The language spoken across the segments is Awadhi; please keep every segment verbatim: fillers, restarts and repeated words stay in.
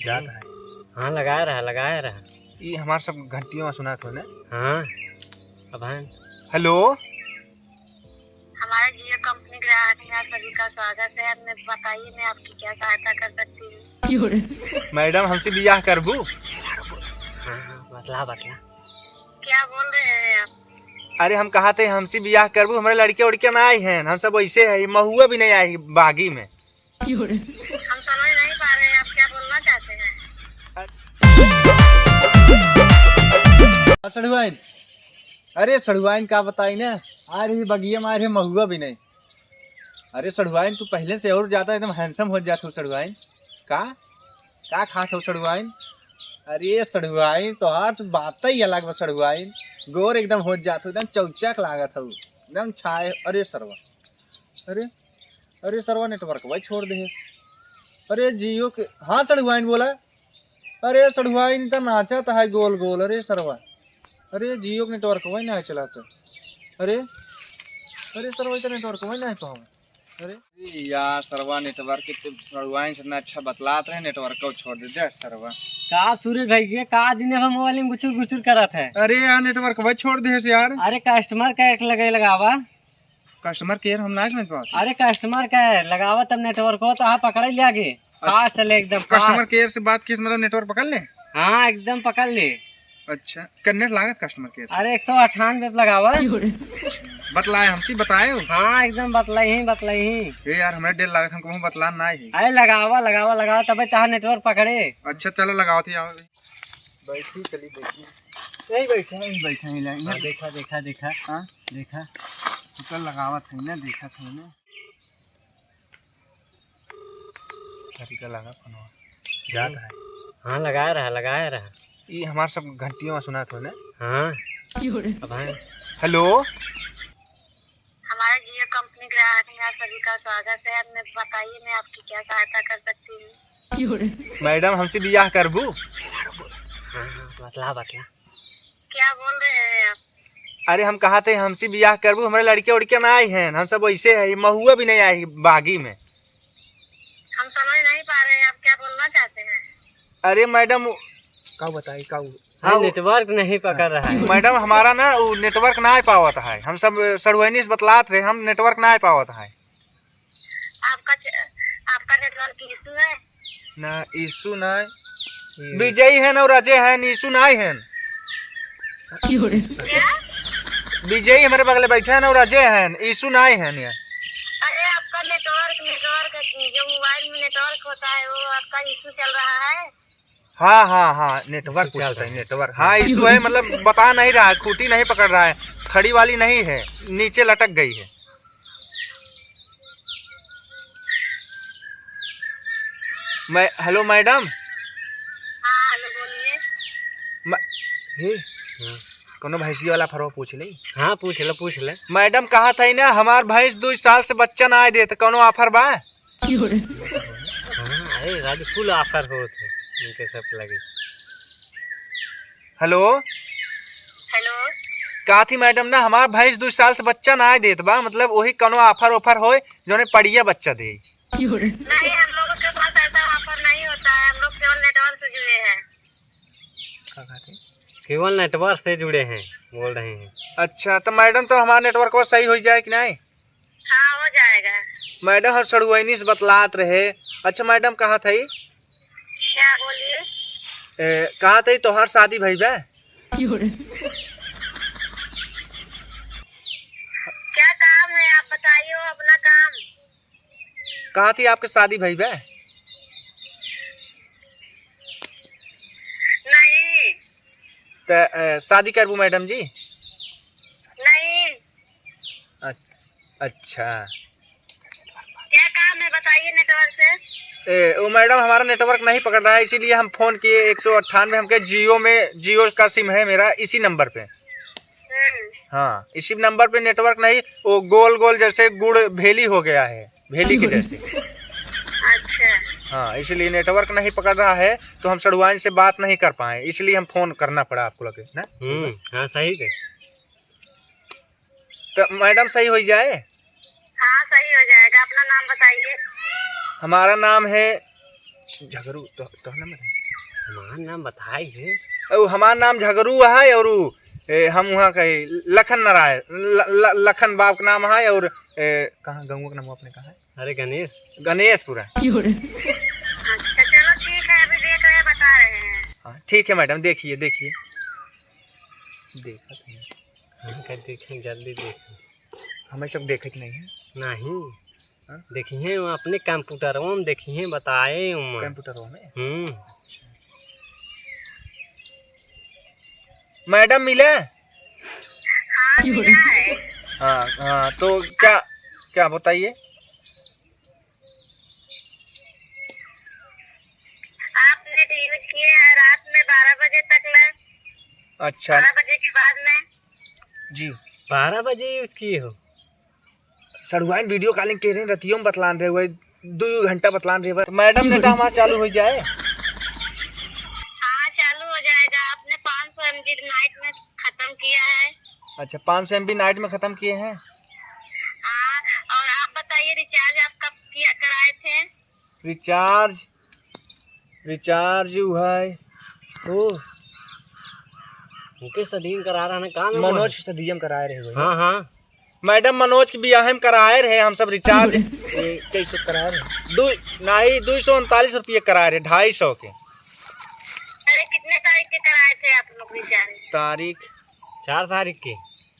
जात है। हाँ, लगाए रहा, लगाए रहा। ई हमार सब घंटियों में सुनात हो ना। हाँ, अब हैं। हेलो। हमारे जियो कंपनी ग्राहक हैं, आप सभी का स्वागत है। अब मैं, बताइए, मैं आपकी क्या सहायता कर सकती हूँ? मैडम, हमसे बियाह करबू? हाँ, हाँ, बतला, बतला। क्या बोल रहे हैं आप? अरे, हम कहा थे, हमसे बियाह करबू, हमारे लड़के उड़के ना आए हैं, हम सब वैसे है, ये महुआ भी नहीं आए बागी में। हम समझ नहीं पा रहे हैं, आप क्या बोलना चाहते हैं? हाँ, सड़ुआइन। अरे, सड़ुआइन का बताई ना, आ रही बगिया में, आ रही महुआ भी नहीं। अरे सड़ुआइन, तू पहले से और ज्यादा एकदम handsome हो जात हो सड़ुआइन। का? का खात हो सड़ुआइन? अरे सड़ुआइन, तोहार तो बात ही अलग बा सड़ुआइन। गोर एकदम हो जात हो, एकदम चौचक लागत हो, एकदम छाए। अरे सरवा, अरे, अरे सरवा, network भाई छोड़ दे। अरे जियो के, हाँ सड़ुआइन बोला। अरे सड़ुआइन, इनका नाचा तो है गोल गोल। अरे सरवा, अरे जियो के network वही ना चलाता। अरे, अरे सरवा, इतना network वही ना है तो हम। अरे यार सरवा, network के तो सड़ुआइन से ना अच्छा बतलात रहे, network को छोड़ दे दे सरवा। का सूरज भाई, ये का दिन है मोबाइल में गुचुर गुचुर करत है? अरे यार, network वही छोड़ दे यार। अरे customer care लगे लगावा। Customer care हम ना समझ पावत। अरे customer care लगावा, तब network हो तो हाँ पकड़े लिया गे। अच्छा। हाँ, चले एकदम customer care से बात किस, मतलब network पकड़ ले? हाँ, एकदम पकड़ ले। अच्छा, कन्ने लागत customer care से? अरे एक सौ अट्ठानबे पे लगावा। बतलाए हमसे, बताए हो? हाँ, एकदम बतलाई ही, बतलाई ही। ए यार, हमरा डेर लागत, हमको बतला ना ही। अरे लगावा, लगावा, लगावा, तबे तहार network पकड़े। अच्छा, चलो लगाओ थी, आओ। बैठी, चली बैठी। यही बैठे हैं, यही बैठे हैं, यही। हाँ, देखा, देखा, देखा। हाँ? देखा। तो कल लगावत है ना, देखा था ना। तरीका लगा कोनो। जात है। हाँ, लगाए रहा, लगाए रहा। ई हमार सब घंटियों में सुनात हो ना। हाँ। अब हैं। हेलो। हमारे जियो कंपनी ग्राहक हैं, आप सभी का स्वागत है। अब मैं, बताइए, मैं आपकी क्या सहायता कर सकती हूँ? मैडम, हमसे बियाह करबू? हाँ, हाँ, बतला, बतला। क्या बोल रहे हैं आप? अरे, हम कहा थे, हमसे बियाह करबू, हमारे लड़के उड़के ना आए हैं, हम सब वैसे है, ये महुआ भी नहीं आए बागी में। हम समझ नहीं पा रहे हैं, आप क्या बोलना चाहते हैं? अरे मैडम, का बताई, का उ-, अरे, हाँ, उ-, network नहीं पकड़ रहा है। मैडम, हमारा ना, उ network ना आ पावत है, हम सब सड़ुआइनी से बतलात रहे, हम network ना आ पावत है। आपका च-, आपका network issue है? ना, issue ना है। हम्म। विजयी है ना और अजय है, issue ना है। क्या? विजयी हमारे बगल बैठे हैं ना और अजय हैं, issue ना है। अरे, आपका network, network, जो मोबाइल में network होता है, वो आपका issue चल रहा है। हाँ, हाँ, हाँ, network issue पूछता है, चल रहा है। Network। हाँ, issue है, मतलब बता नहीं रहा है, खूंटी नहीं पकड़ रहा है, खड़ी वाली नहीं है, नीचे लटक गई है। मै-, हेलो मैडम। हाँ, हेलो, बोलिए। म-, हे, हाँ। कोनो भैंसी वाला फरवा पूछ ले। हाँ, पूछ ले, पूछ ले। मैडम, कहा था ना, हमार भैंस दो साल से बच्चा ना आए देत, कोनो offer बा? हाँ, अरे राजू, full offer होत है, इनके सब लगे। हेलो। हेलो। कहा थी मैडम ना, हमार भैंस दो साल से बच्चा ना आए देत बा, मतलब वही कोनो offer offer होए, जोने पड़िया बच्चा दे। नहीं, हम लोगों के पास ऐसा offer नहीं होता है, हम लोग केवल network से जुड़े हैं। का कहते? केवल network से जुड़े हैं, बोल रहे हैं। अच्छा, तो मैडम, तो हमारा network वो सही हो जाए कि नहीं? हाँ, हो जाएगा। मैडम, हम सड़ुआइनी से बतलात रहे। अच्छा मैडम, कहा था ये? क्या बोलिए? ए, कहा था ये तोहार शादी भई बा? क्या काम है, आप बताइए अपना काम। कहा थी आपके शादी भई बा? नहीं। त, अ, शादी करबू मैडम जी? नहीं। अ-, अच्छा। क्या काम है बताइए network से? ए, ओ मैडम, हमारा network नहीं पकड़ रहा है, इसीलिए हम phone किए एक सौ अट्ठानबे, हमके Jio में, Jio का SIM है मेरा, इसी number पे। हम्म। हाँ, इसी number पे network नहीं, वो गोल गोल जैसे गुड़ भेली हो गया है, भेली की जैसे। अच्छा। हाँ, इसलिए network नहीं पकड़ रहा है, तो हम सड़ुआइन से बात नहीं कर पाए, इसलिए हम phone करना पड़ा आपको लगे ना। हम्म, हाँ, सही है। तो मैडम, सही हो जाए? हाँ, सही हो जाएगा। अपना नाम बताइए। हमारा नाम है झगरू तो, तो नाम है? हमार नाम बताई है। ओ, हमार नाम झगरू है और उ, ए, हम वहाँ के लखन नारायण, ल-, ल-, लखन बाप का नाम है और, ए, कहाँ गाँव का नाम आपने कहा है? अरे गणेश। गणेशपुरा। अच्छा, चलो ठीक है, अभी देख रहे हैं, बता रहे हैं। हाँ, ठीक है मैडम, देखिए, देखिए। देखत हैं। हम कह देखें, जल्दी देखें। हमें सब देखत नहीं है। नहीं। हाँ? देखिए, वो अपने कंप्यूटरवा में देखिए, बताए उमा। कंप्यूटरवा में? हम्म। अच्छा। मैडम मिले? हाँ, मिला है। हाँ, हाँ, तो क्या, क्या बताइए? आप नेट यूज़ किए हैं रात में बारह बजे तक ले। अच्छा। बारह बजे के बाद में। जी। बारह बजे यूज़ किए हो? सड़ुआइन वीडियो कॉलिंग कह रहे हैं, रतियों में बतलान रहे हुए, दो घंटा बतलान रहे हुए। मैडम, नेट हमारा चालू हो जाए। हाँ, चालू हो जाएगा। आपने पाँच सौ एमबी नाइट में खत्म किया है। अच्छा, पाँच सौ एमबी नाइट में खत्म किए हैं। हाँ, और आप बताइए, रिचार्ज आप कब किया, कराए थे? रिचार्ज, रिचार्ज उ है, ओ। उनके सदीम करा रहा ना, का नाम मनोज है? के सदीम कराए रहे हुए। हाँ, हाँ। मैडम, मनोज के बियाह में कराए रहे हम सब रिचार्ज। ए, कैसे कराए रहे? दू, नहीं, दो सौ उनतालीस रुपये कराए रहे, ढाई सौ के। अरे, कितने तारीख के कराए थे आप लोग रिचार्ज? तारीख? चार तारीख के।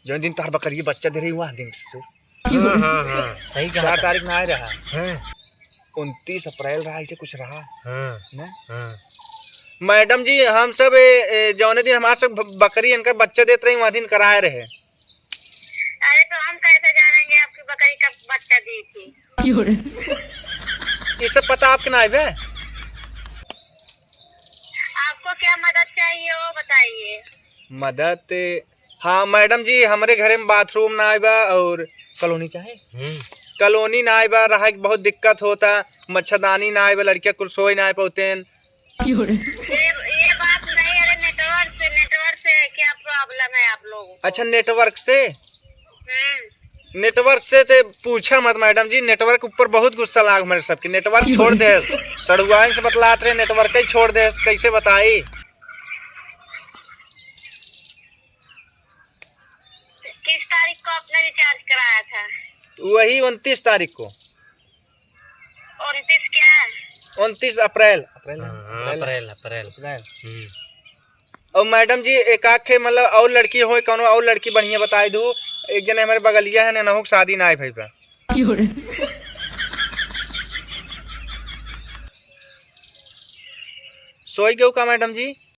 जो दिन तार बकरी बच्चा दे रही, वह दिन से। हाँ, हाँ, हाँ, सही कहा चार था। तारीख ना आए रहा। हाँ। उनतीस अप्रैल रहा, ऐसे कुछ रहा। हाँ। ना? हाँ। मैडम जी, हम सब, ए, ए, जौने दिन हमारे सब ब-, बकरी इनका बच्चा देत रही, वहाँ दिन कराए रहे। अरे, तो हम कैसे जानेंगे आपकी बकरी कब बच्चा दी थी? क्यों रे? ये सब पता आपके ना आइबे? आपको क्या मदद चाहिए, वो बताइए। मदद? हाँ, मैडम जी, हमरे घरे में बाथरूम ना आइबा और कॉलोनी चाहे? हम्म। कॉलोनी ना आइबा, रहे के बहुत दिक्कत होता, मच्छरदानी ना आइबा, लड़कियाँ कुल सोए ना आइ पौतेन। ये, ये बात नहीं, अरे नेटवर्क से, नेटवर्क से क्या प्रॉब्लम है आप लोगों को? अच्छा, नेटवर्क से? हम्म। नेटवर्क से ते पूछा मत मैडम जी, नेटवर्क ऊपर बहुत गुस्सा लाग हमारे सबके। नेटवर्क छोड़ दे, सड़ुआइन से बतलात रहे, नेटवर्क ही छोड़ दे, कैसे बताई? किस तारीख को आपने रिचार्ज कराया था? वही उनतीस तारीख को। उनतीस क्या? उनतीस अप्रैल। अप्रैल है? हाँ, हाँ, अप्रैल है। अप्रैल, अप्रैल। अप्रैल। हम्म। और मैडम जी, एक आखे, मतलब, और लड़की होय, कौनो और लड़की बढ़िया बताई दू। एक जने हमारे बगलिया है, ननहु के शादी ना आए भई बा। सोई गयो का मैडम जी?